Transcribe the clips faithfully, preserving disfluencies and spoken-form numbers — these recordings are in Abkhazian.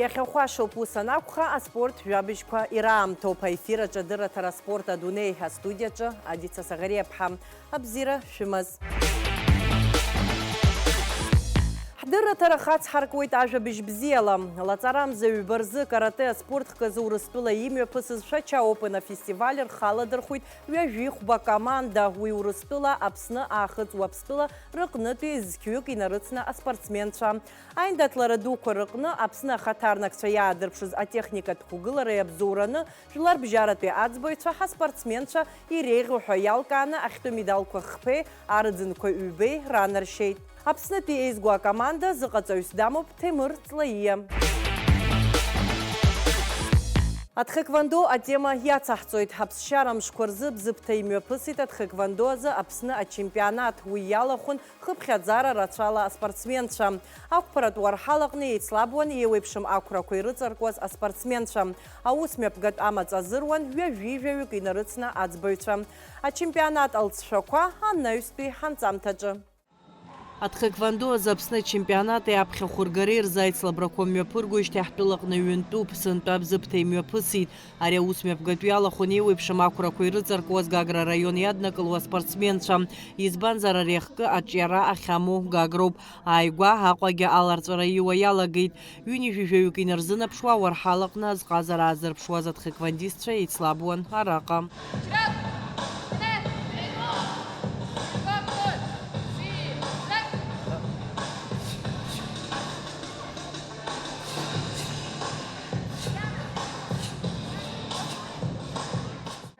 Иахьахәашоуп, ус анакәха, аспорт жәабжьқәа ираамҭоуп. Аефир аҿы адырраҭара аспорт адунеи астудиаҿы Адица Саӷариаԥҳа. Абзиара шәымаз. Ҳдырраҭара хацҳаркуеит ажәабжь бзиала. Лаҵарамза ҩба рзы каратэ аспорт хкы азы Урыстәыла имҩаԥысыз Шәача Open афестиваль рхаладырхәит ҩажәи хәба команда. Уи Урыстәыла, Аԥсны, Аахыҵ Уаԥстәыла рыҟнытәи зқьҩык инарыцны аспортсменцәа. Аиндаҭлара дуқәа рыҟны Аԥсны ахаҭарнакцәа иаадырԥшыз атехникатә қәгылара иабзоураны, жәларбжьаратәи аӡбаҩцәа ҳаспортсменцәа иреиӷьу ҳәа иалкааны ахьтәы медалқәа хԥеи арыӡынқәа ҩбеи ранаршьеит. Аԥснытәи еизгәа акоманда зыҟаҵаҩс дамоуп Ҭемыр Ҵлаиа. Атхэквондо атема иацаҳҵоит. Аԥсшьара мшқәа рзы Бзыԥҭа имҩаԥысит атхэквондо азы Аԥсны ачемпионат. Уи иалахәын хыԥхьаӡара рацәала аспортсменцәа. Ақәԥаратә уарҳал аҟны еицлабуан еиуеиԥшым ақәрақәа ирыҵаркуаз аспортсменцәа. Аус мҩаԥгатә амаҵ азыруан ҩажәи жәаҩык инарыцны аӡбаҩцәа. Ачемпионат алҵшәақәа анаҩстәи ҳанҵамҭаҿы. Атхэквондо азы Аԥсны ачемпионати аԥхьахә ргареи рзы аицлабрақәа мҩаԥыргоижьҭеи ҳтәылаҟны ҩынтәуп, сынтәа Бзыԥҭа имҩаԥысит. Ари аус мҩаԥгатәы иалахәын еиуеиԥшым ақәрақәа ирыҵаркуаз Гагра араион иаднакыло аспортсменцәа. Избанзар, ари ахкы аҿиара ахьамоу Гагроуп. Ааигәа Аҟәагьы аларҵәара иуа иалагеит. Ҩынҩажәи жәаҩык инарзынаԥшуа ауарҳал аҟны азҟазара аазырԥшуаз атхэквондистцәа еицлабуан араҟа.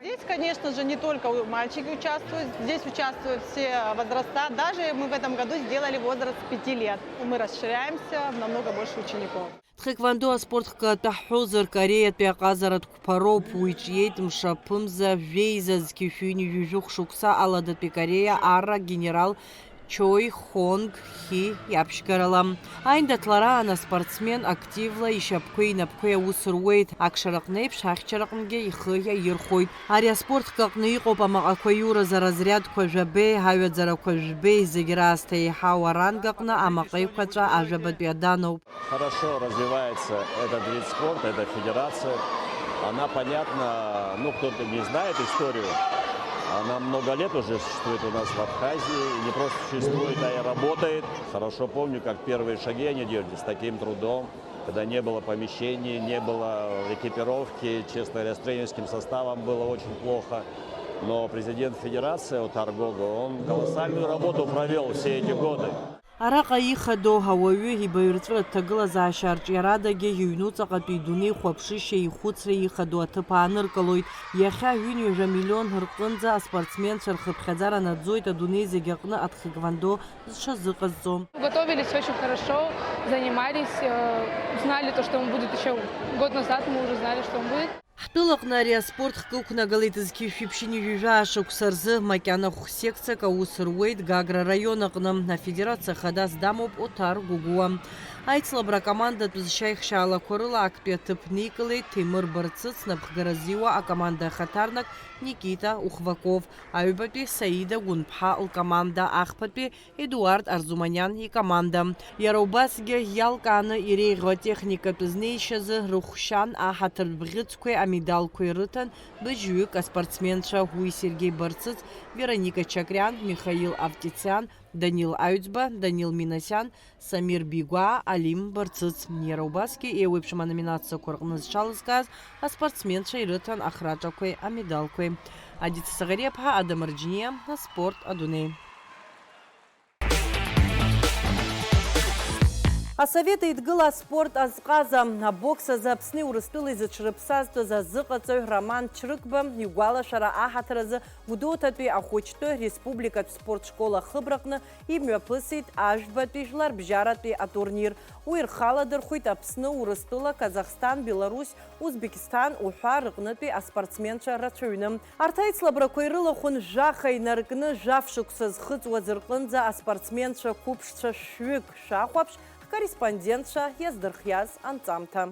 Здесь, конечно же, не только у-, мальчики участвуют, здесь участвуют все возраста. Даже мы в этом году сделали возраст с пяти лет. Мы расширяемся в намного больше учеников. Тхэквондо аспорт хкы атәы ҳҳәозар, Кореиатәи аҟазаратә қәԥароуп. Уи ҿиеит мшаԥымза жәеиза зқьи шәи ҩынҩажәи жәохә шықәса Аладатәи Кореиа арра генерал Чой Хонг Хи иаԥшьгарала. Аиндаҭлараан аспортсмен активла ишьапқәеи инапқәеи аус руеит, акшараҟнеиԥш, ахьчараҟнгьы ихы иаирхәоит. Ари аспорт хкы аҟны иҟоуп амаҟақәа иураз аразрядқәа жәабеи, аҩаӡарақәа жәбеи, зегь раасҭа еиҳау аранг аҟны амаҟа еиқәаҵәа ажәабатәи аданоуп. Хорошо развивается этот вид спорта, эта федерация. Она понятна, ну, кто-то не знает историю. Она много лет уже существует у нас в Абхазии. И не просто существует, а и работает. Хорошо помню, как первые шаги они делали с таким трудом, когда не было помещений, не было экипировки. Честно говоря, с тренерским составом было очень плохо. Но президент федерации, вот Аргого, он колоссальную работу провёл все эти годы. Араҟа ихадоу ауаҩы ибаҩрҵәыратә ҭагылазаашьа арҿиарадагьы иҩнуҵаҟатәи идунеи хәаԥшышьа ихәыцра ихадоу аҭыԥ ааныркылоит. Иахьа ҩынҩажәа миллион рҟынӡа аспортсменцәа рхыԥхьаӡара наӡоит адунеи зегь аҟны атхэквондо зҽазыҟазҵо. Готовились очень хорошо, занимались, э, знали то, что он будет ещё год назад, мы уже знали, что он будет. Ҳтәылаҟны ари аспорт хкы ықәнагалеит зқьи шәи ԥшьынҩажәи жәаа шықәса рзы, макьана хә-секциак аус руеит Гагра араион аҟны. Афедерациа хадас дамоуп Оҭар Гәыгәуа. Аицлабра акомандатә зшьаихшьаалақәа рыла актәи аҭыԥ никылеит Ҭемыр Барцыц, напхгара зиуа акоманда ахаҭарнак Никита Ухваков, аҩбатәи Саида Гәынԥҳа лкоманда, ахԥатәи Едуард Арзуманиан икоманда. Иара убасгьы иалкааны иреиӷьу атехникатә знеишьазы рыхәшьан аҳаҭыртә бӷьыцқәеи амедалқәеи рыҭан быжьҩык аспортсменцәа, уи Сергеи Барцыц, Вероника Чакриан, Михаил Автициан, Данил Аҩӡба, Данил Минасиан, Самир Бигәаа, Алим Барцыц. Иара убасгьы еиуеиԥшым аноминациақәа рҟны зҽалызкааз аспортсменцәа ирыҭан ахраҿақәеи амедалқәеи. Адица Саӷариаԥҳа, Адам Арџьиниа, аспорт адунеи. Асовет Еидгыла аспорт азҟаза, абокс азы Аԥсни Урыстәылеи зыҽрыԥсазтәыз азыҟаҵаҩ Роман Чрыгба игәалашәара аҳаҭыр азы Гәдоуҭатәи ахәыҷтәы республикатә спорт школ ахыбраҟны имҩаԥысит ажәбатәи жәларбжьаратәи атурнир. Уи рхаладырхәит Аԥсны, Урыстәыла, Казахстан, Беларусь, Узбекистан уҳәа рыҟнытәи аспортсменцәа рацәаҩны. Арҭ аицлабрақәа ирылахәын жәаха инаркны, жәаф шықәса зхыҵуаз рҟынӡа аспортсменцәа қәыԥшцәа шәҩык. Шәахәаԥш, ҳкорреспондентцәа иаздырхиаз анҵамҭа.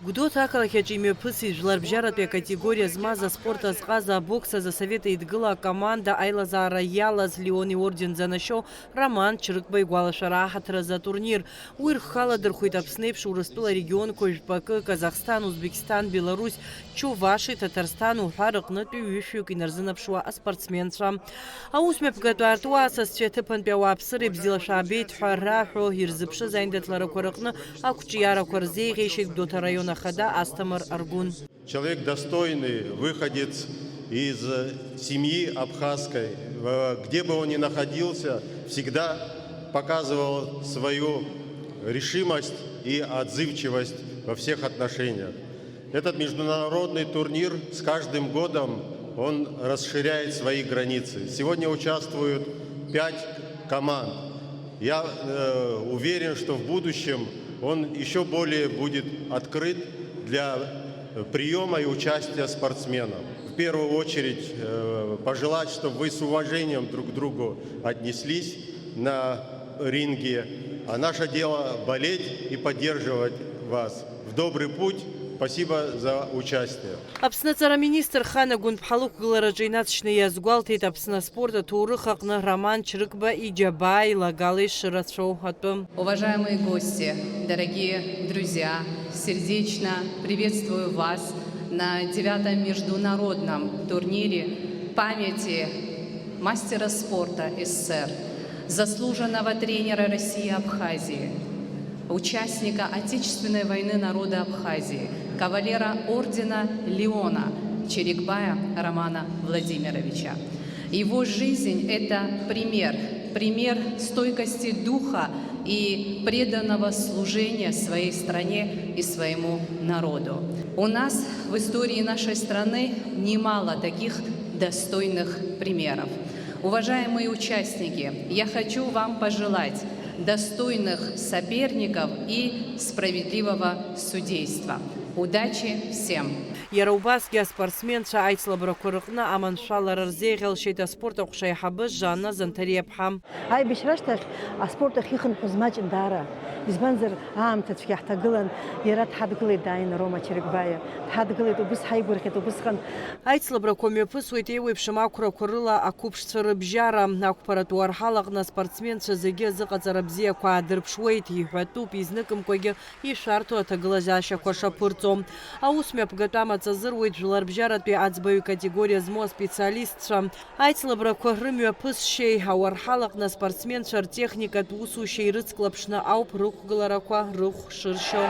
Гәдоуҭа ақалақь аҿы имҩаԥысит жәларбжьаратәи акатегориа змаз аспорт азҟаза, абокс азы Асовет Еидгыла акоманда аилазаара иалаз, Леон иорден занашьоу Роман Чрыкба игәалашәара аҳаҭыр азы атурнир. Уи рхы аладырхәит Аԥсны еиԥш Урыстәыла регионқәа жәпакы, Казахстан, Узбекистан, Беларусь, Чуваши, Ҭаҭарсҭан уҳәа рыҟнытәи ҩышәҩык инарзынаԥшуа аспортсменцәа. Аусмҩаԥгатә аартуа асасцәеи аҭыԥантәи ауааԥсыреи бзиала шәаабеит ҳәа раҳәо, ирзыԥшыз аиндаҭларақәа рыҟны ақәҿиарақәа рзеиӷьеишьеит Гәдоуҭа араион ахада Асҭамыр Аргәын. Человек достойный, выходец из семьи абхазской. Э, где бы он ни находился, всегда показывал свою решимость и отзывчивость во всех отношениях. Этот международный турнир с каждым годом, он расширяет свои границы. Сегодня участвуют пять команд. Я, э, уверен, что в будущем он ещё более будет открыт для приёма и участия спортсменов. В первую очередь, э, пожелать, чтобы вы с уважением друг к другу отнеслись на ринге. А наше дело болеть и поддерживать вас в добрый путь. Спасибо за участие. Аԥсны аҵара аминистр Хана Гәынԥҳа лықәгылараҿы инаҵшьны иазгәалҭеит Аԥсны аспорт аҭоурых аҟны Роман Чрыкба иџьабаа илагала ишырацәоу атәы. Уважаемые гости, дорогие друзья, сердечно приветствую вас на девятом международном турнире памяти мастера спорта СССР, заслуженного тренера России и Абхазии, участника Отечественной войны народа Абхазии, кавалера ордена Леона Черекбая Романа Владимировича. Его жизнь — это пример, пример стойкости духа и преданного служения своей стране и своему народу. У нас в истории нашей страны немало таких достойных примеров. Уважаемые участники, я хочу вам пожелать достойных соперников и справедливого судейства. Удачи всем! Иара убасгьы аспортсменцәа аицлабрақәа рыҟны аманшәалара рзеиӷьалшьеит аспорт аҟәша аиҳабы Жанна Занҭариаԥҳа. Аибашьра ашьҭахь аспорт ахь ихынҳәыз маҷын даара. Избанзар, аамҭа цәгьа ҳҭагылан, иара дҳадгылеит дааины Рома Черекбаиа. Дҳадгылеит, убыс ҳаигәырӷьеит, убысҟан. Аицлабрақәа мҩаԥысуеит еиуеиԥшым ақәрақәа рыла ақәыԥшцәа рыбжьара. Ақәԥаратә уарҳалаҟны аспортсменцәа зегьы азыҟаҵара бзиақәа аадырԥшуеит, иҳәатәуп, изныкымкәагьы ишәарҭоу аҭагылазаашьақәа шаԥырҵо. Аус мҩаԥгатә амаҵ азыруеит жәларбжьаратәи аӡбаҩ категориа змоу аспециалистцәа. Аицлабрақәа рымҩаԥысшьеи ауарҳалаҟны аспортсменцәа ртехникатә усушьеи рыцклаԥшны ауп рықәгыларақәа рыхә шыршьо.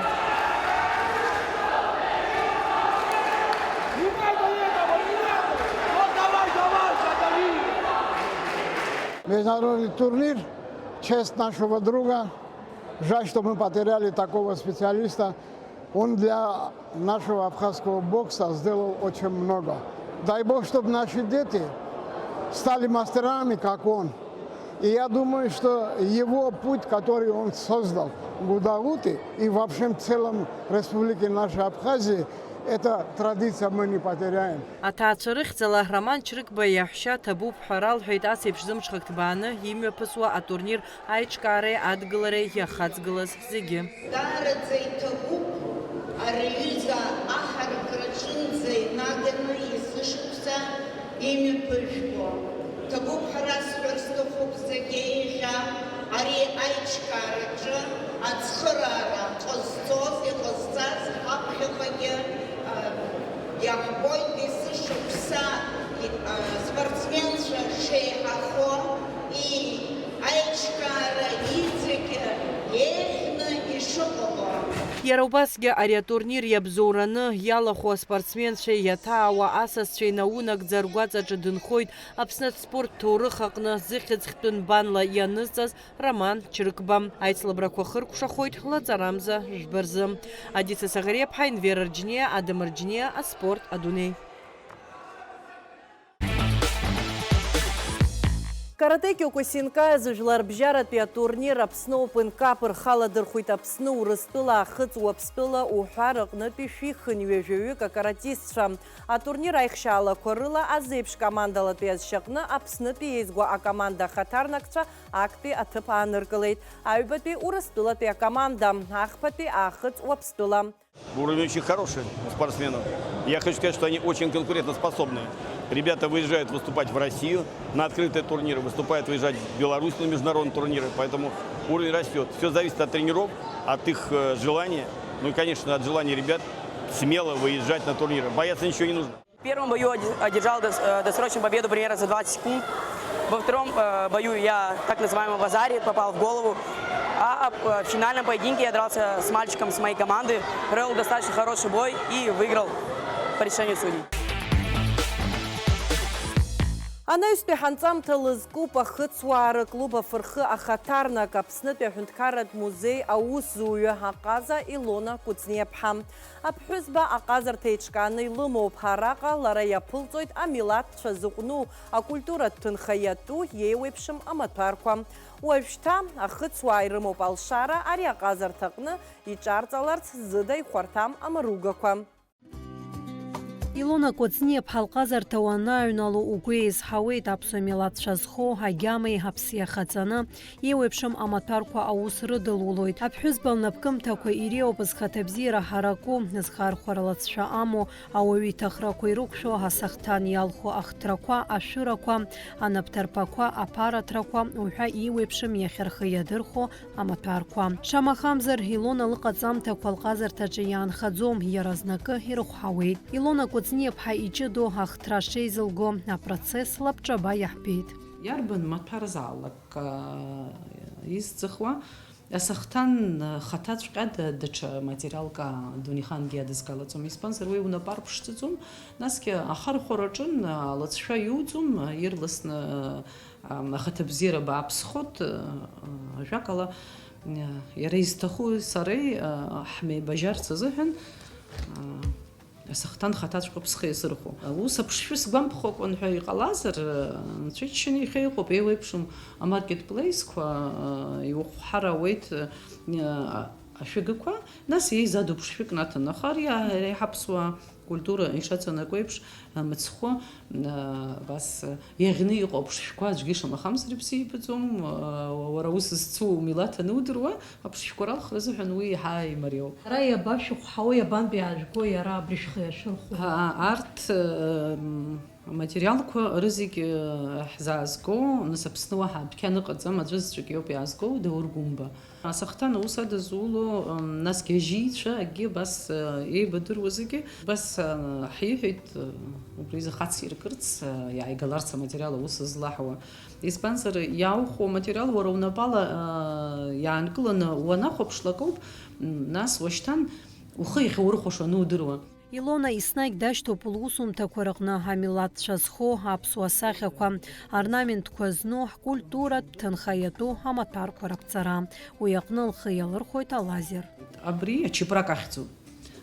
Международный турнир, честь нашего друга. Жаль, что мы потеряли такого специалиста. Он для нашего абхазского бокса сделал очень много. Дай Бог, чтобы наши дети стали мастерами, как он. И я думаю, что его путь, который он создал в Гудауте и вообще в целом республике нашей Абхазии, эта традиция мы не потеряем. Аҭаацәа рыхьӡала Роман Чрыкба иаҳәшьа Ҭабуп ҳәа ралҳәеит ас еиԥш зымҽхак ҭбааны имҩаԥысуа атурнир аиҿкаареи адгылареи иахаҵгылаз зегьы. Даараӡа иҭабуп ари аҩыза аҳаракыраҿынӡа инаганы есышықәса имҩаԥыжәго. Ҭабуп ҳәа расҳәар сҭахуп зегьы иахьа ари аиҿкаараҿы ацхыраара ҟазҵоз, иҟазҵаз, ҳаԥхьаҟагьы, а, иаҳбоит есышықәса, а, спортсменцәа шеиҳахо, и-, аиҿкаара иҵегьы еиӷьны ишыҟало. Иара убасгьы ари атурнир иабзоураны иалахәу аспортсменцәеи иаҭаауа асасцәеи наунагӡа ргәаҵаҿы дынхоит Аԥсны аспорт ҭоурых аҟны зыхьӡ хьтәы нбанла ианызҵаз Роман Чрыкба. Аицлабрақәа хыркәшахоит лаҵарамза жәба рзы. Адица Саӷариаԥҳа, Енвер Арџьниа, Адам Арџьниа, аспорт адунеи. Каратэ Киокусинкай зыжәларбжьаратәи атурнир Аԥсны Open Cup рхаладырхәит Аԥсны, Урыстәыла, Ахыҵ, Уаԥстәыла уҳәа рыҟнытәи шәихынҩажәаҩык акаратистцәа. Атурнир аихшьаалақәа рыла азеиԥш командалатәи азшьаҟны Аԥснытәи еизгәа акоманда ахаҭарнакцәа актәи аҭыԥ ааныркылеит. Аҩбатәи Урыстәылатәи акоманда, ахԥатәи Ахыҵ, Уаԥстәыла. Уровень очень хороший у спортсменов. Я хочу сказать, что они очень конкурентоспособные. Ребята выезжают выступать в Россию, на открытые турниры, выступают, выезжать в Беларусь на международные турниры. Поэтому уровень растет. Всё зависит от тренеров, от их э, желания. Ну и, конечно, от желания ребят смело выезжать на турниры. Бояться ничего не нужно. В первом бою оде- одержал дос- э, досрочную победу примерно за двадцать секунд. Во втором э, бою я так называемый в азаре попал в голову. А э, в финальном поединке я дрался с мальчиком с моей команды, провел достаточно хороший бой и выиграл по решению судей. Анаҩстәи ҳанҵамҭа лызкуп ахыцуаа рыклуб афырхы ахаҭарнак Аԥснытәи аҳәынҭқарратә музеи аусзуҩы аҟаза Илона Кәыҵниаԥҳа. Аԥҳәызба аҟазарҭа еиҿкааны илымоуп. Араҟа лара иаԥылҵоит амилаҭцәа зыҟәну, акультуратә ҭынха иатәу, иеиуеиԥшым амаҭәарқәа. Уажәшьҭа ахыцуаа ирымоуп алшара ари аҟазарҭаҟны иҿарҵаларц зыда ихәарҭам амаругақәа. Илона Кәыҵниаԥҳа лҟазарҭа уанааҩнало угәы еизҳауеит аԥсуа милаҭцәа зхоу агьамеи аԥси ахаҵаны, еиуеиԥшым амаҭәарқәа аус рыдылулоит. Аԥҳәызба лнапкымҭақәа иреиуоуп зхаҭабзиара ҳараку, зхархәара лыҵшәа амоу, ауаҩы иҭахрақәа ирықәшәо асахҭан иалху ахҭрақәа, ашәырақәа, анапҭарԥақәа, аԥараҭрақәа уҳәа еиуеиԥшым иахьа рхы иадырхәо амаҭәарқәа. Шамахамзар, Илона лыҟаҵамҭақәа лҟазарҭаҿы иаанхаӡом, иаразнакы ирыхәҳауеит. Илона Кәыҵниаԥҳа иҷыдоу ахҭра шеизылго апроцесс лабҿаба иаҳбеит. Иарбан маҭәарзаалак, аа, изӡахуа, асахҭан хаҭаҵәҟьада даҽа материалк, аа, дунеихангьы иадызгалаӡом. Избанзар, уи унапы арԥшӡаӡом, насгьы ахархәара аҿын, аа, лыҵшәа иуӡом, ирласны, аа, ахаҭабзиара бааԥсхоит, аа, ажәакала, аа, иара изҭаху сареи, аа, ҳмеибажьарц азыҳәан, аа, Асахҭан хаҭаҵәҟьоуп схы иасырхәо. Ус аԥшшәы сгәамԥхакәан ҳәа иҟалазар, анцәа иџьшьаны иахьа иҟоуп, еиуеиԥшым амаркетплеисқәа, иухәҳар ауеит, ашәыгақәа, нас еизадоу ԥшшәык наҭан. Аха ари, ари ҳаԥсуа культура ишаҵанакуа еиԥш, мыцхәы, абас, иаӷьны иҟоу аԥшшәқәа аӡәгьы шамахамзар ибзиабаӡом, уара ус зцу умилаҭ анудыруа, Аԥшшәқәа ралхра азыҳәан уи еиҳа имариоуп. Ара иабашәыхәҳауеи, иабантәи иаажәгои ара абри шәхы иашәырхәо? А, арҭ, м, аматериалқәа рызегь, э, ҳзаазго, нас Аԥсны уаҳа адәқьан ыҟаӡам, аӡәызаҵәык иоуп иаазго, Даур Гәымба. Асахҭан аус адызуло, м, насгьы ажьицәа, акгьы абас, э, еибадыруа зегьы, абас, э, ҳиҳәеит, э, убри изы хациркырц, э, иааигаларц аматериал аус злаҳауа. Избанзар, иааухәо аматериал уара унапала, аа, иаанкыланы уанахәаԥшлак ауп, м, нас уашьҭан ухы иахьаурхәаша анудыруа. Илона еснагь дашьҭоуп лусумҭақәа рыҟны амилаҭцәа зхоу аԥсуа сахьақәа, орнаментқәа зну, ҳкультуратә ҭынха иатәу амаҭәарқәа раԥҵара. Уи аҟны лхы иалырхәоит алазер. Абри ачыпрак ахьӡуп.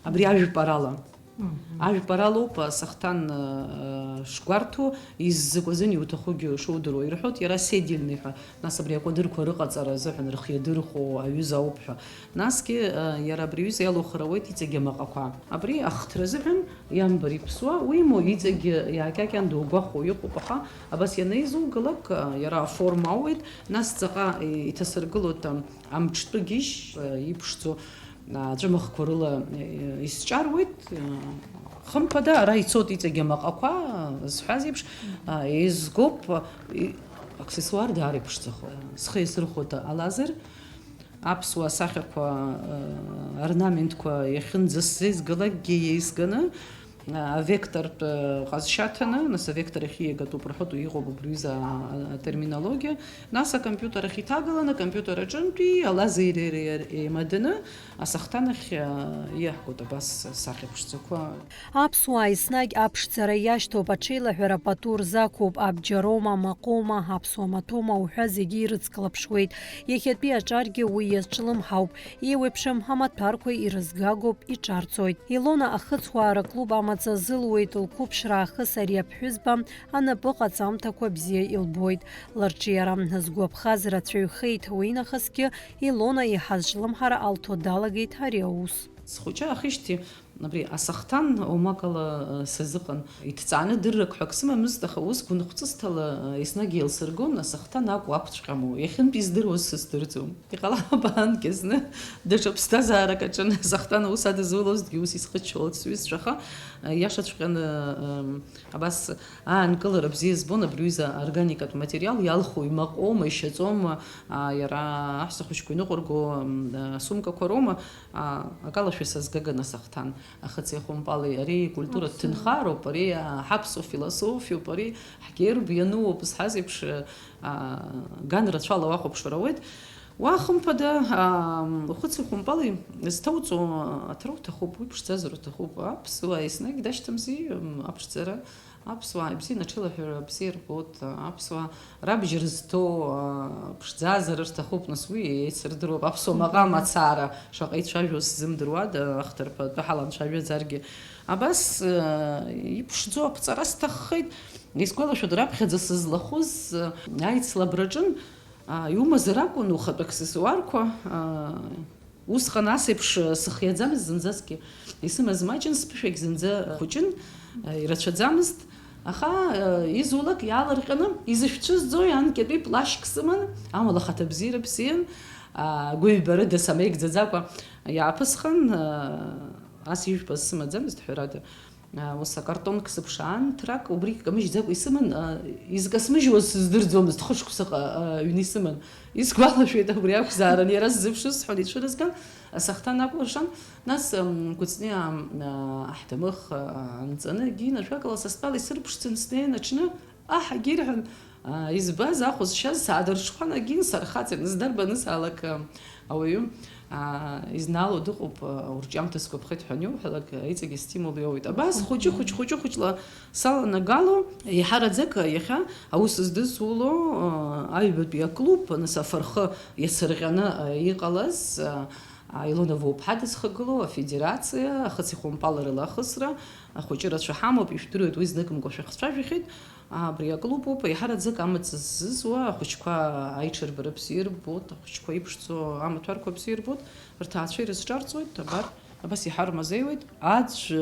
Абри ажәпарала. Мгм. Ажәпаралоуп асахҭан, э, шгәарҭо, иззакәазын иуҭахугьы шудыруа. Ирҳәоит иара седельный ҳәа, нас абри акәадырқәа рыҟаҵара азыҳәан рхы иадырхәо аҩыза ауп ҳәа. Насгьы, э, иара абри аҩыза иалухыр ауеит иҵегь амаҟақәа. Абри ахҭра азыҳәан иамбар иԥсуа, уимоу иҵегь иаакьакьан дугәахәуа иҟоуп, аха абас ианеизугалак, э, иара аформа ауеит, нас ҵаҟа, э, иҭасыргылоит, ам, амҿтәы гьежь, э, иԥшӡоу. Аҵәымӷқәа рыла, э, исҿаруеит, э, хымԥада ара ицоит иҵегь амаҟақәа, э, зҳәаз еиԥш, э, еизгоуп, э, и-, аксессуар даара иԥшӡахо. Схы иасырхәоит алазер, аԥсуа сахьақәа, э, орнаментқәа иахьынӡасзеизгалакгьы еизганы, Авектортә ҟазшьа ҭаны, нас авектор ахьиагатәуп рҳәоит, иҟоуп убри аҩыза атерминологиа, нас акомпиутер ахь иҭагаланы, акомпиутер аҿынтәи алазер еимаданы асахҭан ахь иаҳгоит абас асахьа ԥшӡақәа. Аԥсуаа еснагь аԥшӡара иашьҭоуп, аҽеилаҳәара пату рзақәуп, абџьароума, амаҟоума, аԥсуа маҭәоума уҳәа зегьы ирыцклаԥшуеит. Иахьатәи аҿаргьы уи иазҿлымҳауп. Еиуеиԥшым амаҭәарқәа ирызгагоуп, иҿарҵоит. Илона ахыцуаа рыклуб амаҭәарқәа Аҵа зылуеит лқәыԥшра аахыс ари аԥҳәызба анапы ҟаҵамҭақәа бзиа илбоит. Лырҿиара згәаԥхаз рацәаҩхеит, уинахысгьы Илона еиҳа зҿлымҳара алҭо далагеит ари аус. Схәыҷы ахижьҭеи абри асахҭан омакала, э, сазыҟан. Иҭҵааны дыррак ҳәа ак сымамызт, аха ус гәынхәҵысҭала, э, еснагь еилсыргон, асахҭан акәу акәҵәҟьаму, иахьынтәи издыруаз сыздырӡом. Иҟалап, анкьа зны даҽа ԥсҭазаарак аҿы асахҭан аус адызулозҭгьы ус исхыччалоит сҩызцәа, аха, э, иашаҵәҟьаны, эм, абас аанкылара бзиа збон абри аҩыза органикатә материал иалху, имаҟоума, ишьаҵоума, а, иара аҳәса хәыҷқәа иныҟәырго, м, а, сумкақәа роума, а, акалашәа сазгаган асахҭан. Ахыци ахәымпали, ари культуратә ҭынхароуп, ари, а, ҳаԥсуа философиоуп, ари ҳгерб иануоуп, зҳәаз еиԥш, а, ган рацәала уахәаԥшыр ауеит. Уа, хымԥада, а, ухыци ухәымпали зҭауҵо аҭра уҭахуп, уи ԥшӡазар уҭахуп. Аԥсуаа еснагь дашьҭамзи, м, аԥшӡара. Аԥсуаа ибзианы аҽеилаҳәара бзиа ирбоит, аԥсуаа рабџьар зҭоу, а, ԥшӡазар рҭахуп, нас уи еицырдыруп, аԥсуа маҟа мацара шаҟа ицәажәо сзымдыруада, ахҭарԥа атәы ҳаламцәажәаӡаргьы. Абас, а, иԥшӡоу аԥҵара сҭаххеит, исгәалашәоит, раԥхьаӡа сызлахәыз, а, аицлабраҿын, а, иумазар акәын ухатәы аксессуарқәа, а, Усҟан ас еиԥш сыхиаӡамызт зынӡаскгьы. Исымаз маҷын, сԥышәагь зынӡа хәыҷын, ирацәаӡамызт. Аха, изулак иаалырҟьаны, изышәцәызӡои, анкьатәи плашьк сыман, амала ахаҭа бзиара бзиан, гәыҩбарыда самеигӡаӡакәа иааԥысҟан, ас ижәпаз сымаӡамызт, ҳәарада. А, ус акартонк сыԥшаан, ҭрак, убригь камыжьӡакәа исыман, а, изкасмыжьуаз сыздырӡомызт, хышықәсаҟа, а, аҩны исыман. Исгәалашәеит, абри акәзаарын, иара сзыԥшыз, сҳәон, ицәырызган, асахҭан акәыршан, нас, м, Кәыҵниа, а, аҳҭамых, а, анҵаны, Гина, ажәакала, са стәала исырԥшӡан, снеин аҽны, аҳ, егьирҳәан, а, избаз, ахә зшьаз, саадырҽхәан, агьин сархаҵан, издарбанызаалак, а, ауаҩы, а, изнаало дыҟоуп, а, урҿиамҭа сгәаԥхеит ҳәа аниуҳәалак, а, иҵегьы стимул иоуеит. Абас, хәыҷы-хәыҷ, хәыҷы-хәыҷла саланагало, еиҳараӡак, а, иахьа аус здызуло, а, аҩбатәи аклуб, нас афырхы иацырҟьаны, а, иҟалаз, а, а, Илона Воуԥҳа дызхагылоу афедерациа, ахыци ахәымпали рыла ахысра, ахәыҷы рацәа ҳамоуп, ижәдыруеит, уи зныкымкәа шәахцәажәахьеит. Абри аклуб ауп, еиҳараӡак амаҵ ззызуа, ахәыҷқәа аиҽырбара бзиа ирбоит, ахәыҷқәа иԥшӡоу амаҭәарқәа бзиа ирбоит, рҭаацәа ирызҿарҵоит, абар, абас иҳармазеиуеит, аӡә,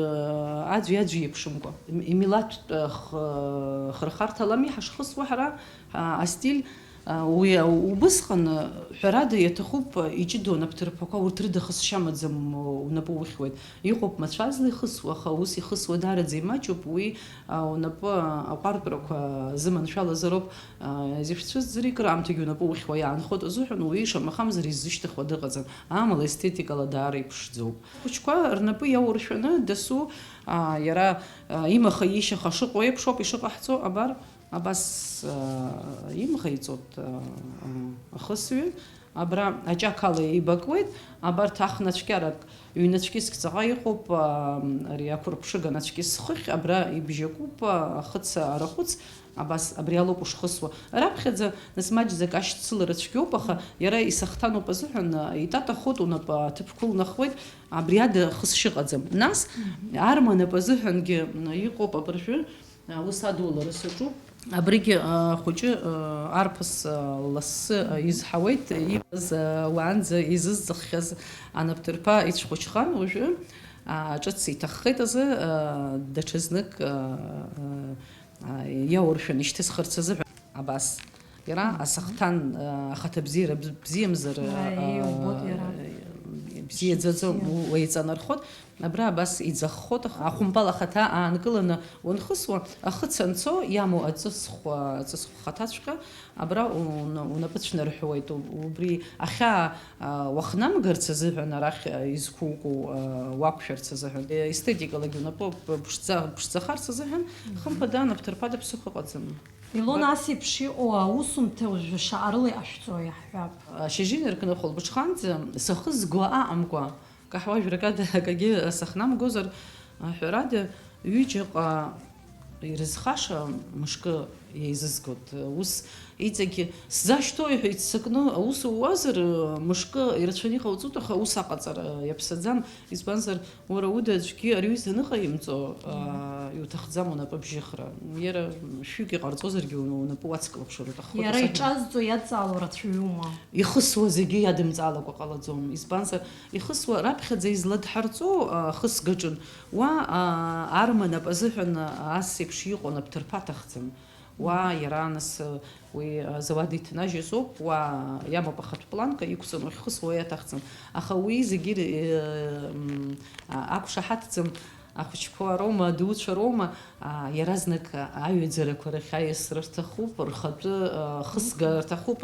аӡәи-аӡәи еиԥшымкәа. Им-, имилаҭтә, х-, хырхарҭалами ҳашхысуа ҳара, а, астиль, а, уи, а, убысҟан, а, ҳәарада, иаҭахуп, а, иҷыдоу анапҭырԥақәа, урҭ рыда хысшьа амаӡам, а, унапы ухьуеит. Иҟоуп мацәазла ихысуа, аха ус ихысуа даараӡа имаҷуп, уи, а, унапы аҟәартәрақәа зыманшәалазароуп, а, изышәцәызӡыр икыр аамҭагьы унапы ухьуа иаанхоит азыҳәан, уи шамахамзар иззышьҭыхуа дыҟаӡам, амала естетикала даара иԥшӡоуп. Ахәыҷқәа рнапы иауршәаны дасу, а, иара, а, имаха-ишьаха шыҟоу еиԥш ауп ишыҟаҳҵо, абар, абас, а, имӷеиҵоит, а, а, ахысҩы. Абра аҷақала еибакуеит, абарҭ ахнацәкьарак ҩнацәкьыск ҵаҟа иҟоуп, аа, ари ақәырԥшыга нацәкьыс хыхь, абра ибжьакуп, аа, ахыц арахәыц, абас, абри алоуп ушхысуа. Раԥхьаӡа, нас маҷӡак ашьцылара цәгьоуп, аха иара исахҭаноуп азыҳәан, аа, итатахоит, унапы аҭыԥқәа унахуеит, абри ада хыс шыҟаӡам. Нас, арма нап азыҳәангьы, м, иҟоуп абыржәы, Аус адулара саҿуп. Абригьы, а, ахәыҷы, а, арԥыс, а, лассы, а, изҳауеит, иҟаз, а, уаанӡа изызҵаххьаз анапҭырԥа ицәхәыҷхан уажәы, а, ҿыц иҭаххеит азы, а, даҽазнык, а, а, а, иауршәан ишьҭысхырц азыҳәан. Абас. Иара асахҭан, а, ахаҭа бзиара бз-, бзиамзар, а, Ааи, убоит иара. Бзиаӡаӡом, Бзиа. Уеиҵанархоит. Абра абас иӡаххот, аха-, ахәымпал ахаҭа аанкыланы уанхысуа, ахыц анцо иамоу аҵысхә, аҵысхә хаҭаҵәҟьа абра уна-, унапы цәнарҳәуеит. У-, убри ахьаа, а, уахнамгарц азыҳәан, арахь, а, изқәукәу, а, уақәшәарц азыҳәан, е, естетикалагьы унапы п-, ԥшӡа-, ԥшӡахарц азыҳәан, хымԥада, анапҭырԥада ԥсыхәа ыҟаӡам. Илона, ас еиԥш иҟоу аусумҭа уажәы шаҟа рыла иҟашәҵо иаҳҳәап. Ашьыжьы инаркны хәылбыҽханӡа сахызго аҟамкәа, Каҳуа жәракада акагьы сахнамгозар, ҳәарада, ҩыџьаҟа ирызхаша мышкы Еизызгоит, ус иҵегьы сзашьҭоуи ҳәа иццакны аус ууазар, мышкы ирацәаны иҟауҵоит, аха аус аҟаҵара иаԥсаӡам, избанзар, уара уда аӡәгьы арҩыза аныҟаимҵо, аа, иуҭахӡам унапы абжьыхра. Иара шәҩык иҟарҵозаргьы уна-, унапы уацклаԥшыр уҭаххоит, Иара асахьа. Иҿазҵо иадҵаало рацәаҩума? Ихысуа зегьы иадымҵалакәа ҟалаӡом, избанзар, ихысуа раԥхьаӡа изладҳарҵо, аа, хысгаҿын, уа, аа, арма нап азыҳәан ас еиԥш иҟоу напҭырԥа аҭахӡам. Уа иара, нас, уи, а, зауад иҭнажьыз ауп, уа иамоуп ахатә планка иқәҵаны уахьхысуа иаҭахӡам. Аха уи зегьы, э, м, а, ақәшаҳаҭӡам, ахәыҷқәа роума, адуцәа роума, а, иаразнак аҩаӡарақәа рахь аиасра рҭахуп, рхатәы, а, хысга рҭахуп.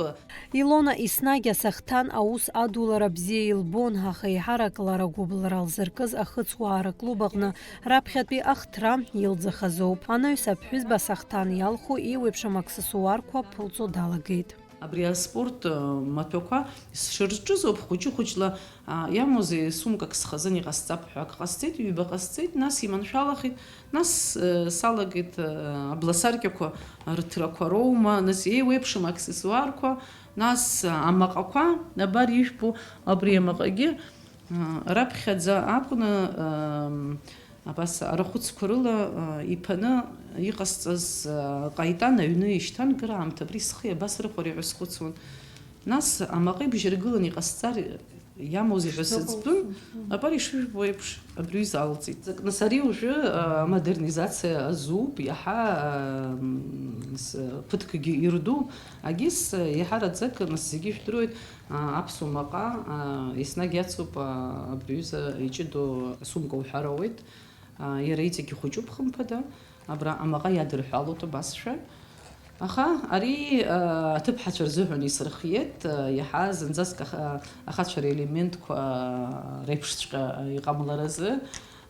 Илона еснагь асахҭан аус адулара бзиа илбон, аха еиҳарак лара гәыбылра лзыркыз ахыцуаа рыклуб аҟны раԥхьатәи ахҭра илӡахазоуп. Анаҩс аԥҳәызба асахҭан иалху еиуеиԥшым аксессуарқәа ԥылҵо далагеит. Абри аспорт, э, маҭәақәа сшырҿыз ауп, хәыҷы-хәыҷла, а, иамоузеи, сумкак схазын, иҟасҵап ҳәа ак ҟасҵеит, ҩба ҟасҵеит, нас иманшәалахеит, нас, э, салагеит, э, абласаркьақәа рыҭрақәа роума, нас еиуеиԥшым аксессуарқәа, нас, э, амаҟақәа, абар ижәбо абри амаҟагьы, э, раԥхьаӡа акәны, э, абас арахәыцқәа рыла, э, иԥаны иҟасҵаз, э, ҟаиҵан, аҩны ишьҭан, кыраамҭа абри схы иабасырхәари ҳәа схәыцуан. Нас амаҟа ибжьаргыланы иҟасҵар иамоузеи ҳәа сыӡбын, абар ишыжәбо еиԥш, абри залҵит. Нас ари уажәы, а, амодернизациа азуп, иаҳа, а, м, с-, ԥыҭкгьы ирдууп. Агьыс, а, иаҳараӡак, нас зегьы ижәдыруеит, а, аԥсуа маҟа, а, еснагь иацуп, а, абри аҩыза иҷыдоу асумка уҳәар ауеит. А, иара иҵегь ихәыҷуп, хымԥада, абра амаҟа иадырҳәалоит абасшәа. Аха ари, а, аҭыԥҳацәа рзыҳәан исырхиеит, а, иаҳа зынӡаск аха-, ахацәа релементқәа, а, реиԥшҵәҟьа иҟамларазы,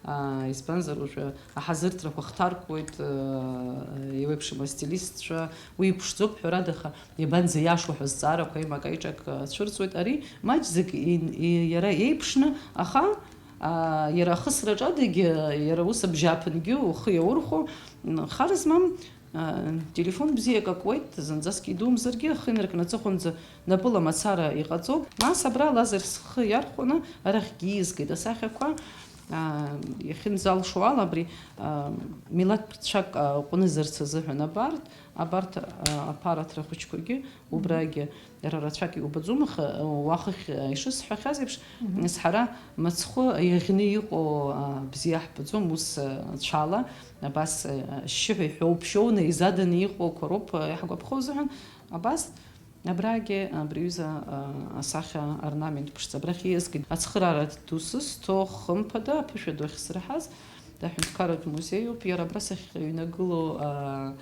а, избанзар, уажәы аҳазырҭрақәа хҭаркуеит, а, еиуеиԥшым астилистцәа, уи иԥшӡоуп, ҳәарада, аха иабанӡа иашоу ҳәа зҵаарақәа имак-аиҿак, а, цәырҵуеит. Ари маҷӡак ин-, и-, иара еиԥшны, аха, а, иара ахысраҿ адагьы, иара ус абжьааԥынгьы ухы иаурхәо, м, хар змам, а, телефон бзиак акуеит, зынӡаск идумзаргьы, ахы инаркны аҵыхәанӡа напыла мацара иҟаҵоуп. Нас абра Лазар схы иархәаны арахьгьы ииазгеит асахьақәа, а, иахьынӡалшо ала абри, а, милаҭ рцәак аҟәнызарц азыҳәан абарҭ, абарҭ, а, аԥараҭра хәыҷқәагьы убрагьы. Иара рацәак иубаӡом, аха, уа хыхь, ишысҳәахьаз еиԥш, Мгм. Нас ҳара мыцхәы иаӷьны иҟоу, а, бзиа ҳбаӡом, ус, а, цәала, абас, а, шьшьыҳәа иҳәоуп, шьоуны изаданы иҟоуқәа роуп, а, иаҳгәаԥхо азыҳәан, абас, абрагьы, абри аҩыза, а, асахьа орнамент ԥшӡа абрахь ииазгеит. Ацхыраара ду сызҭо, хымԥада, аԥышәа ду ахьсырҳаз, аҳәынҭқарратә музеиуп, иара абра сахьыҩнагылоу, а,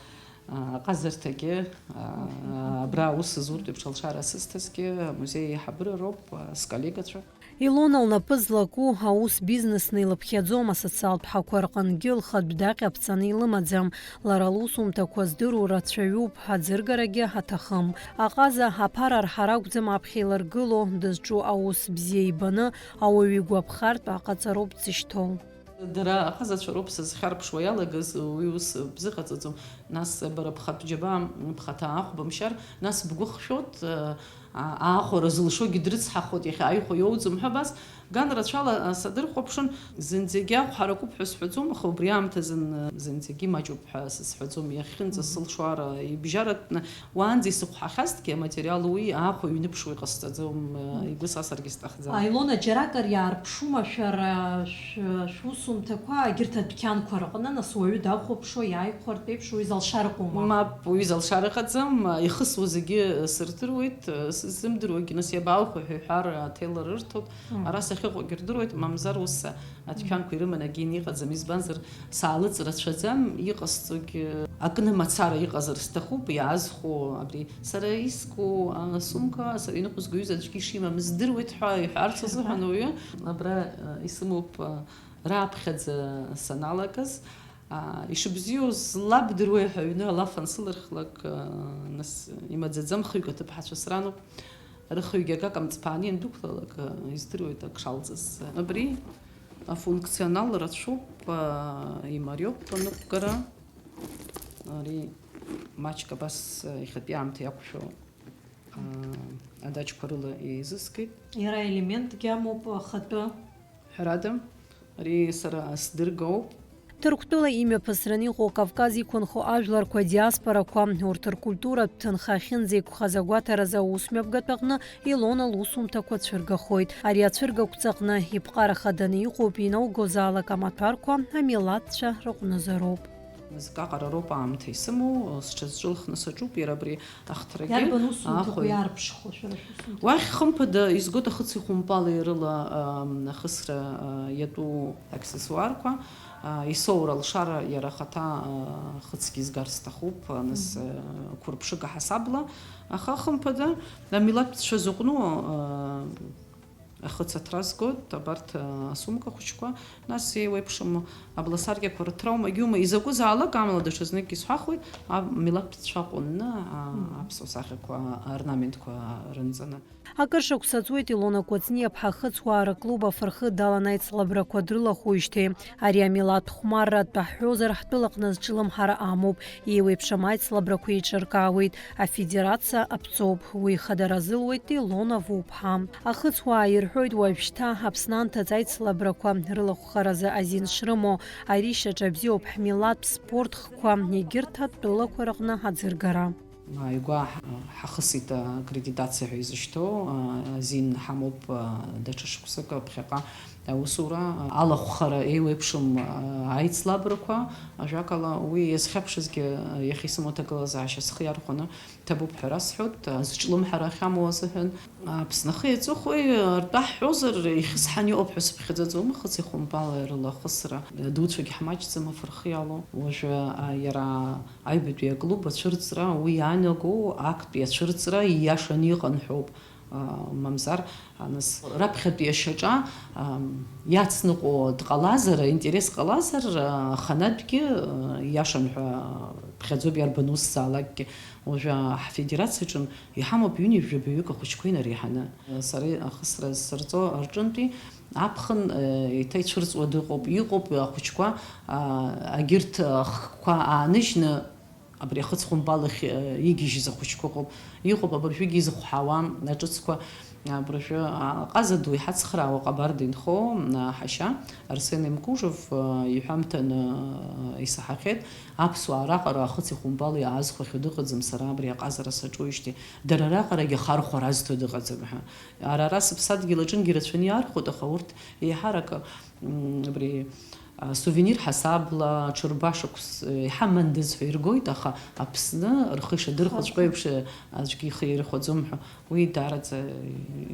А, аҟазарҭагьы, а, абра аус зуртә еиԥш алшара асызҭазгьы амузеи аиҳабыра роуп, а, сколлегацәа. Илона лнапы злаку аус бизнесны илыԥхьаӡом, асоциалтә ҳақәа рҟынгьы лхатә даҟьа ԥҵаны илымаӡам. Лара лусумҭақәа здыруа рацәаҩуп, аӡыргарагьы аҭахым. Аҟаза аԥара арҳара акәӡам аԥхьа иларгыло, дызҿу аус бзиа ибаны, ауаҩы игәаԥхартә аҟаҵароуп дзышьҭоу. Дара аҟазацәа роуп сызхьарԥшуа иалагаз, уи ус бзыҟаҵаӡом. Нас бара бхатә џьабаа, бхаҭа аахә бымшьар, нас бгәы хшәот, а, аахәара зылшогьы дрыцҳахот, иахьа аихәа иоуӡом ҳәа абас, ган рацәала, а, садырхәаԥшын, зынӡагьы аахә ҳаракуп ҳәа сҳәаӡом, аха убри аамҭазын, а, зынӡагьы имаҷуп ҳәа сызҳәаӡом, иахьынӡа Мгм. сылшоит, ибжьаратәны, уаанӡа исыхәҳахьазҭгьы аматериал уи аахәа ҩныԥшуа иҟасҵаӡом, Мгм. игәы сасыргьы сҭахӡам. А, Илона, џьаракыр иаарԥшума шәара шә-, шәусумҭақәа егьырҭ адәқьанқәа рҟны, нас уаҩы дахәаԥшуа иааихәартә еиԥш уи залшар ыҟоума? Мап, уи залшар ыҟаӡам, ихысуа зегьы сырдыруеит, сыззымдыруагьы, нас иабаалхәо ҳәа иҳәар, аҭел рырҭоит, Мм. ара сахьыҟоугьы рдыруеит, мамзар ус адәқьанқәа ирыманы акгьы иҟаӡам, избанзар, саалыҵ рацәаӡам, иҟасҵогьы акны мацара иҟазар сҭахуп, иаазхәо абри сара иску, а, сумка, сара иныҟәызго ҩыза аӡәгьы ишимам здыруеит ҳәа иҳәарц азыҳәан уаҩы абра, а, исымоуп, а, рааԥхьаӡа саналагаз, а, ишыбзиоу злабдыруеи ҳәа аҩны алаф ансылырхлак, а, нас имаӡаӡам, хҩык аҭыԥҳацәа срануп. Рыхҩгьы акака мҵԥааны иандәықәлалак, а, издыруеит ак шалҵыз. Абри афункционал рацәоуп, а, имариоуп аныҟәгара. Ари Маҷк абас, а, иахьатәи аамҭа иақәшәо, а, адаҷқәа рыла еизыскит. Иара елементгьы амоуп ахатәы. Ҳәарада, ари сара сдыргоуп. Ҭырқәтәыла имҩаԥысраны иҟоу Кавказ иқәынхо ажәларқәа, диаспорақәа, урҭ ркультуратә ҭынха ахьынӡеиқәхаз агәаҭаразы аусмҩаԥгатә аҟны Илона лусумҭақәа цәыргахоит. Ари ацәыргақәҵаҟны иԥҟара хаданы иҟоуп, иноугозаалак амаҭәарқәа амилаҭцәа рыҟәнызароуп. Мызкы аҟара роуп аамҭа исымоу, сҽазҿылхны саҿуп, иара абри ахҭрагьы. Иарбан усумҭақәа аахәаҩ. Иаарԥшхо шәара шәусумҭақәа? Уахь, хымԥада, изгоит ахыци хәымпали рыла, ам, ахысра, а, иатәу аксессуарқәа, а, исоура алшара иара ахаҭа, а, хыцгьы изгар сҭахуп, а, нас, Мгм. а, қәырԥшыга ҳасабла, аха, хымԥада, амилаҭтәцәа зыҟәну, а, ахыц аҭра згоит, абарҭ, а, асумка хәыҷқәа, нас еиуеиԥшым абласаркьақәа рыҭра ума, егьиума, изакәызаалак, амала даҽазныкгьы исҳәахуеит, а, милаҭтәцәа ҟәынны, а, Мгм. аԥсуа сахьақәа, аорнаментқәа рынҵаны. Акыр шықәса ҵуеит Илона Кәыҵниаԥҳа ахыцуаа рыклуб афырхы далан аицлабрақәа дрылахәыжьҭеи. Ари амилаҭ хәмарра атәы ҳҳәозар, ҳтәылаҟны зҿлымҳара амоуп, еиуеиԥшым аицлабрақәа еиҿыркаауеит, афедерациа аԥҵоуп. Уи хадара азылуеит Илона Вуԥҳа. Ахыцуаа ирҳәоит уажәшьҭа Аԥсны анҭыҵ аицлабрақәа рылахәхаразы азин шрымоу. Ари шьаҿа бзиоуп, ҳмилаҭтә спорт хкқәа егьырҭ атәылақәа рыҟны аӡыргара. Ааигәа ҳа-, ҳахысит акредитациа ҳәа изышьҭоу, а, азин ҳамоуп, а, даҽа шықәсык ԥхьаҟа аусура, а, алахәхара еиуеиԥшым, а, аицлабрақәа, ажәакала, уи иазхьаԥшызгьы, а, иахьа исымоу аҭагылазаашьа схы иархәаны ҭабуп ҳәа расҳәоит, а, зҿлымҳара ахьамоу азыҳәан. Аԥсны ахи аҵыхәеи ртәы ҳҳәозар, ихьысҳаны иҟоуп ҳәа сыԥхьаӡаӡом, ахыци хәымпали рыла ахысра, адуцәагьы ҳмаҷӡам афырхы иалоу. Уажәы, а, иара аҩбатәи аклуб ацәырҵра, уи иаанаго актәи ацәырҵра ииашаны иҟан ҳәоуп. А, мамзар, а, нас, раԥхьатәи ашьаҿа, ам, иацныҟәо дҟалазар, аинтерес ҟалазар, а, аханатәгьы, а, ииашан ҳәа ԥхьаӡоуп иарбан усзаалакгьы. Уажәы ҳфедерациаҿын иҳамоуп ҩынҩажәи жәабаҩык ахәыҷқәа инареиҳаны. Сара ахысра сырҵо рҿынтәи аԥхын, а, еиҭа ицәырҵуа дыҟоуп. Иҟоуп ахәыҷқәа, а, агьырҭ ахкқәа ааныжьны, абри ахыцхәымпалахь, э, игьежьыз ахәыҷқәа ыҟоуп. Иҟоуп абыржәгьы изыхәҳауа аҿыцқәа. Абыржәы, а, ҟаза ду иҳацхраауа Ҟабарда инхо, а, ҳашьа Арсен Имкужев, а, иҳәамҭаны, а, исаҳахьеит, аԥсуаа раҟара ахыци хәымпали аазхәахьоу дыҟаӡам, сара абри аҟазара саҿуижьҭеи, дара раҟарагьы ахархәара азҭо дыҟаӡам ҳәа. Ара, ара сыԥсадгьыл аҿынгьы рацәаны иаархәоит, аха урҭ еиҳарак, м, абри, а, сувенир ҳасабла, ҽырба шықәс, еиҳа мандыз ҳәа иргоит, аха Аԥсны рхы ишадырхәаҵәҟьо еиԥш аӡәгьы ихы ирхәаӡом ҳәа, уи даараӡа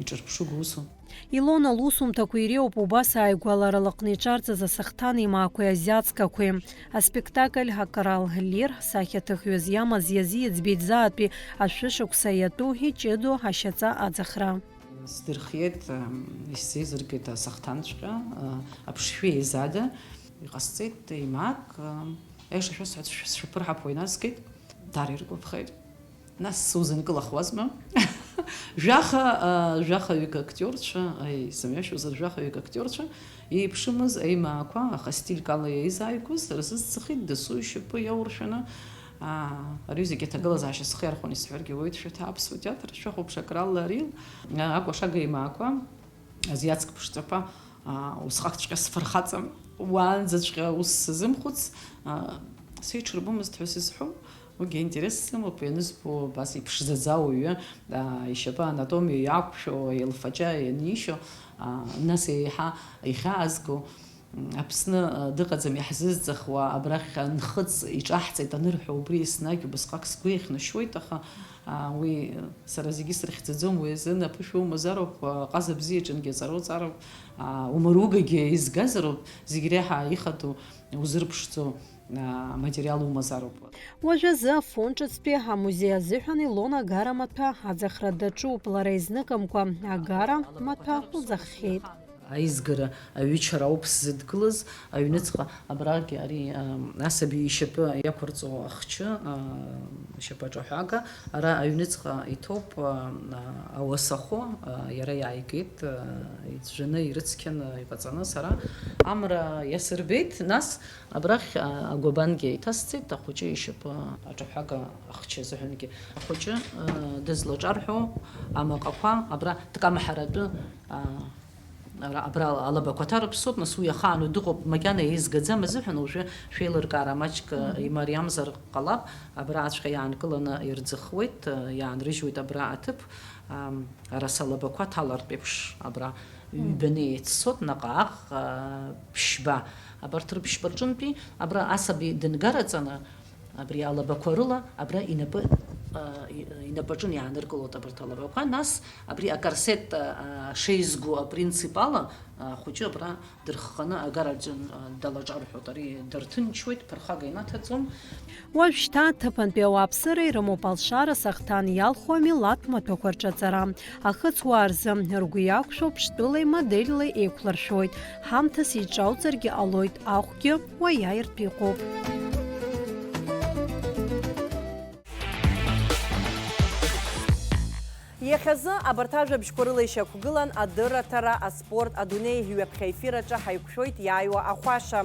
иҿырԥшыгоу усуп. Илона лусумҭақәа иреиуоуп убас ааигәаларала аҟны иҿарҵаз асахҭан еимаақәеи азиацкақәеи. Аспектакль Акрал Лир сахьаҭыхҩы зиамаз Иазиа Ӡбеиӡаатәи ашәышықәса иатәу иҷыдоу ашьаҵа аӡахра. Сдырхиеит, исзеизыргеит асахҭанҵәҟьа, аԥшшәы еизада. Иҟасҵеит еимаак, аиаша шәасҳәарц, шәа-, сшәаԥырҳап ҳәа инасгеит. Даара иргәаԥхеит. Нас сузынкылахуазма? Жәаха, а, жәахаҩык актиорцәа, аи, сымҩашьозар, жәахаҩык актиорцәа, еиԥшымыз аимаақәа, аха стильк ала иаизааигәаз, рзызцахит дасу ишьапы иауршәаны. Аа, ари зегьы аҭагылазаашьа схы иархәон исҳәаргьы ауеит, шәаҭа аԥсуа театр шәахәаԥш акралла ари, а, акәашага еимаақәа, азиацк ԥшӡақәа, аа, усҟакҵәҟьа сфырхаҵам, уаанӡаҵәҟьа ус сазымхәыц, аа, сеиҽырбомызт ҳәа сызҳәом, уигьы аинтерес сымоуп, ианызбо абас иԥшӡаӡа ауаҩы, аа, ишьапы анатомиа иақәшәо, илфаҷа ианишьо, аа, нас еиҳа ихьаазго, Аԥсны, а, дыҟаӡам иаҳзызӡахуа, абрахь анхыҵ иҿаҳҵеит анырҳәо, убри еснагь убасҟак сгәы иахьнашьуеит, аха, а, уи, а, сара зегьы срыхьӡаӡом, уи азын аԥышәа умазароуп, а, ҟаза бзиаҿынгьы аҵара уҵароуп, а, умаругагьы изгазароуп, зегь реиҳа ихадоу узырԥшӡо, а, аматериал умазароуп. Уажәазы Афон ҿыцтәи амузеи азыҳәан Илона агара маҭәа аӡахра даҿуп, лара изныкымкәа агара маҭәа лӡаххьеит. Аизгара аҩычара ауп сзыдгылаз, аҩныҵҟа абрагь ари, а, асаби ишьапы иақәырҵо ахчы, а, ишьапы аҿаҳәага, ара аҩныҵҟа иҭоуп, а, а, ауасахәы, а, иара иааигеит, а, иӡәӡәаны ирыцқьан, а, иҟаҵаны сара амра иасырбеит, нас абрахь, а, агәабангьы иҭасҵеит, ахәыҷы ишьапы аҿаҳәага ахчы азыҳәангьы. Ахәыҷы, а, дызлаҿарҳәо амаҟақәа абра дкамҳаратәы, а, Ара, абра алабақәа ҭарыԥсоуп, нас уи ахаан дыҟоуп, макьана еизгаӡам азыҳәан, уажәы шәеилыркаара маҷк, Мгм. имариамзар ҟалап, абраҵәҟьа иаанкыланы ирӡыхуеит, иаанрыжьуеит абра аҭыԥ, ам, ара салабақәа ҭалартә еиԥш, абра Мгм. ҩбаны еиццот, наҟ-ааҟ, а, ԥшьба. Абарҭ рыԥшьба рҿынтәи, абра асаби дынгараҵаны, абри алабақәа рыла, абра инапы, а, и-, инапаҿын иааныркылоит абарҭ алабақәа, нас абри акорсет, а, шеизго апринцип ала, ахәыҷы абра дырхханы агараҿы, а, далаҿарҳәоит, ари дырҭынчуеит, ԥырхага инаҭаӡом. Уажәшьҭа аҭыԥантәи ауааԥсыра ирымоуп алшара, сахҭан иалху амилаҭ маҭәақәа рҿаҵара. Ахыцуаа рзы ргәы иақәшәо ԥштәылеи модельлеи еиқәлыршәоит. Ҳамҭас иҿауҵаргьы ҟалоит, ахәгьы уаиааиртә иҟоуп. Иахьазы абарҭ ажәабжьқәа рыла ишьақәгылан адырраҭара, аспорт, адунеи ҩаԥхьа ефир аҿы ҳаиқәшәоит иааиуа ахәаша.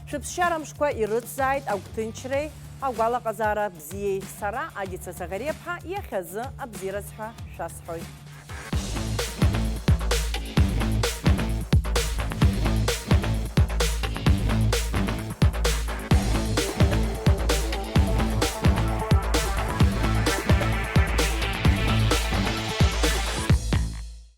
Шәыԥсшьара мшқәа ирыцзааит агәҭынчреи агәалаҟазаара бзиеи. Сара, Адица Саӷариаԥҳа, иахьазы абзиараз ҳәа шәасҳәоит.